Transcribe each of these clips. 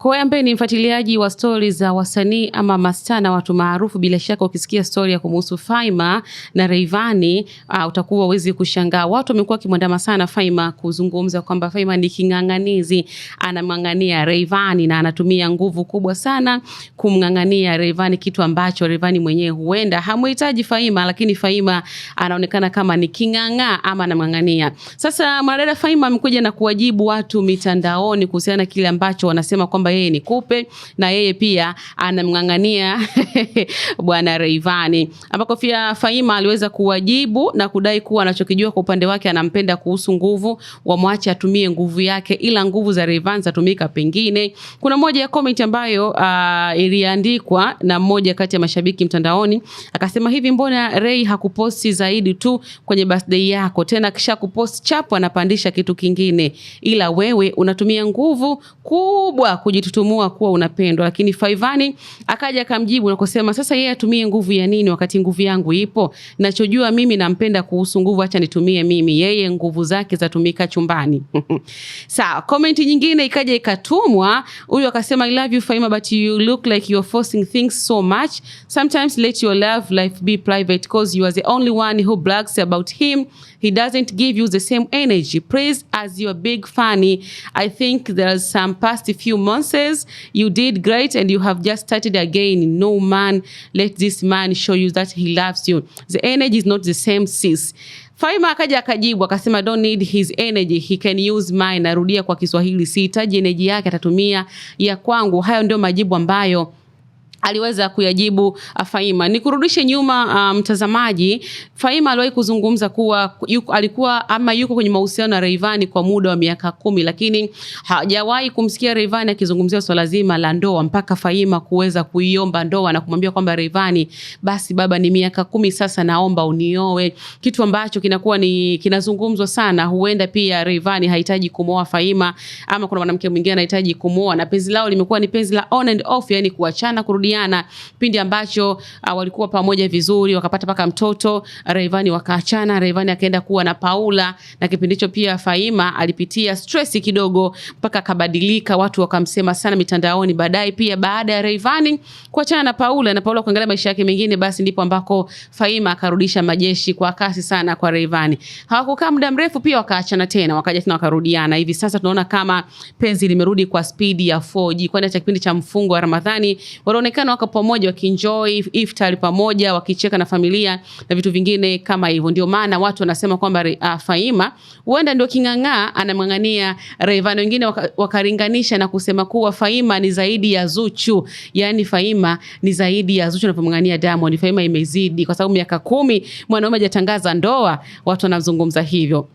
Kwa wewe ambaye ni mfuatiliaji wa stori za wasanii ama mastaa na watu maarufu, bila shaka ukisikia stori ya kumuhusu Faima na Rayvanny utakuwa huwezi kushangaa. Watu wamekuwa wakimwandama sana Faima kuzungumza kwamba Faima ni king'ang'anizi, anamng'ang'ania Rayvanny na anatumia nguvu kubwa sana kumng'ang'ania Rayvanny, kitu ambacho Rayvanny mwenyewe huenda hamuhitaji Faima, lakini Faima anaonekana kama ni king'ang'aa ama anamng'ang'ania. Sasa mwanadada Faima amekuja na kuwajibu watu mitandaoni kuhusiana na kile ambacho wanasema kwamba yeye ni kupe na yeye pia anamng'ang'ania bwana Rayvanny, ambako pia Faima aliweza kuwajibu na kudai kuwa anachokijua kwa upande wake anampenda kuhusu nguvu, wamwache atumie nguvu yake, ila nguvu za Rayvanny zatumika pengine. Kuna moja ya comment ambayo iliandikwa na mmoja kati ya mashabiki mtandaoni akasema hivi, mbona Ray hakuposti zaidi tu kwenye birthday yako tena, kisha kupost chapo anapandisha kitu kingine, ila wewe unatumia nguvu kubwa kujitutumua kuwa unapendwa. Lakini Faivani akaja akamjibu na kusema sasa yeye atumie nguvu ya nini wakati nguvu yangu ipo? Nachojua mimi nampenda kuhusu nguvu, acha nitumie mimi, yeye nguvu zake zatumika chumbani. Sawa, comment nyingine ikaja ikatumwa, huyu akasema, I love you Faima, but you look like you're forcing things so much. Sometimes let your love life be private, cause you are the only one who brags about him. He doesn't give you the same energy. Praise as your big funny. I think there's some past few months you did great and you have just started again. No man, let this man show you that he loves you. The energy is not the same, sis. Faima akaja akajibu akasema, don't need his energy, he can use mine. Narudia kwa Kiswahili, sihitaji energy yake, atatumia ya kwangu. Hayo ndio majibu ambayo aliweza kuyajibu Faima. Nikurudishe nyuma mtazamaji, Faima aliwahi kuzungumza kuwa yuko, alikuwa ama yuko kwenye mahusiano na Rayvanny kwa muda wa miaka 10, lakini hajawahi kumsikia Rayvanny akizungumzia swala zima la ndoa mpaka Faima kuweza kuiomba ndoa na kumwambia kwamba Rayvanny, basi baba, ni miaka 10 sasa, naomba unioe, kitu ambacho kinakuwa ni kinazungumzwa sana. Huenda pia Rayvanny hahitaji kumoa Faima ama kuna mwanamke mwingine anahitaji kumoa, na penzi lao limekuwa ni penzi la on and off, yani kuachana kurudia pindi ambacho walikuwa pamoja vizuri wakapata paka mtoto Rayvanny, wakaachana. Rayvanny akaenda kuwa na Paula, na kipindi hicho pia Faima alipitia stress kidogo mpaka akabadilika, watu wakamsema sana mitandaoni. Baadaye pia baada ya Rayvanny kuachana na Paula na Paula kuangalia maisha yake mengine, basi ndipo ambako Faima akarudisha majeshi kwa kasi sana kwa Rayvanny. Hawakukaa muda mrefu pia wakaachana tena, wakaja tena wakarudiana. Hivi sasa tunaona kama penzi limerudi kwa spidi ya 4G, kwani hata kipindi cha mfungo wa Ramadhani walionekana wako pamoja wakienjoy iftar pamoja, wakicheka na familia na vitu vingine kama hivyo. Ndio maana watu wanasema kwamba Faima huenda ndio king'ang'aa anamng'ang'ania Rayvanny. Wengine wakaringanisha na kusema kuwa Faima ni zaidi ya Zuchu, yani Faima ni zaidi ya Zuchu anapomng'ang'ania Diamond. Faima imezidi kwa sababu miaka 10 mwanaume hajatangaza ndoa, watu wanazungumza hivyo.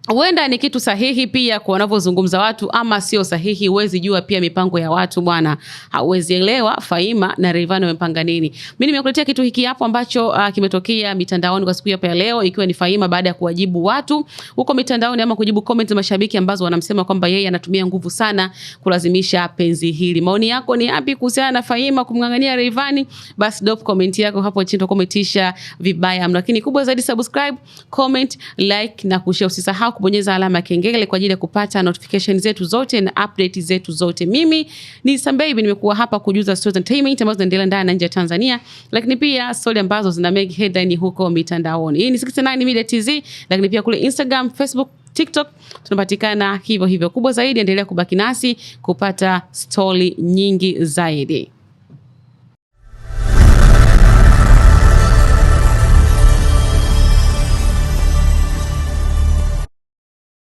Huenda ni kitu sahihi pia kwa wanavyozungumza watu, ama sio sahihi. Huwezi jua pia mipango ya watu bwana, hauwezi elewa Faima na Rayvanny wamepanga nini. Mimi nimekuletea kitu hiki hapo ambacho kimetokea mitandaoni kwa siku hapa ya leo, ikiwa ni Faima baada ya kuwajibu watu huko mitandaoni ama kujibu comment za mashabiki ambazo wanamsema kwamba yeye anatumia nguvu sana kulazimisha penzi hili. Maoni yako ni yapi kuhusiana na Faima kumng'ang'ania Rayvanny? Basi drop comment yako hapo chini, tukometisha vibaya mno, lakini kubwa zaidi subscribe, comment, like na kushare. Usisahau kubonyeza alama ya kengele kwa ajili ya kupata notification zetu zote na update zetu zote. Mimi ni Sambaby, nimekuwa hapa kujuza stories entertainment ambazo zinaendelea ndani na nje ya Tanzania, lakini pia story ambazo zina make headline huko mitandaoni. Hii ni 69 Media TZ, lakini pia kule Instagram, Facebook, TikTok tunapatikana hivyo hivyo. Kubwa zaidi, endelea kubaki nasi kupata story nyingi zaidi.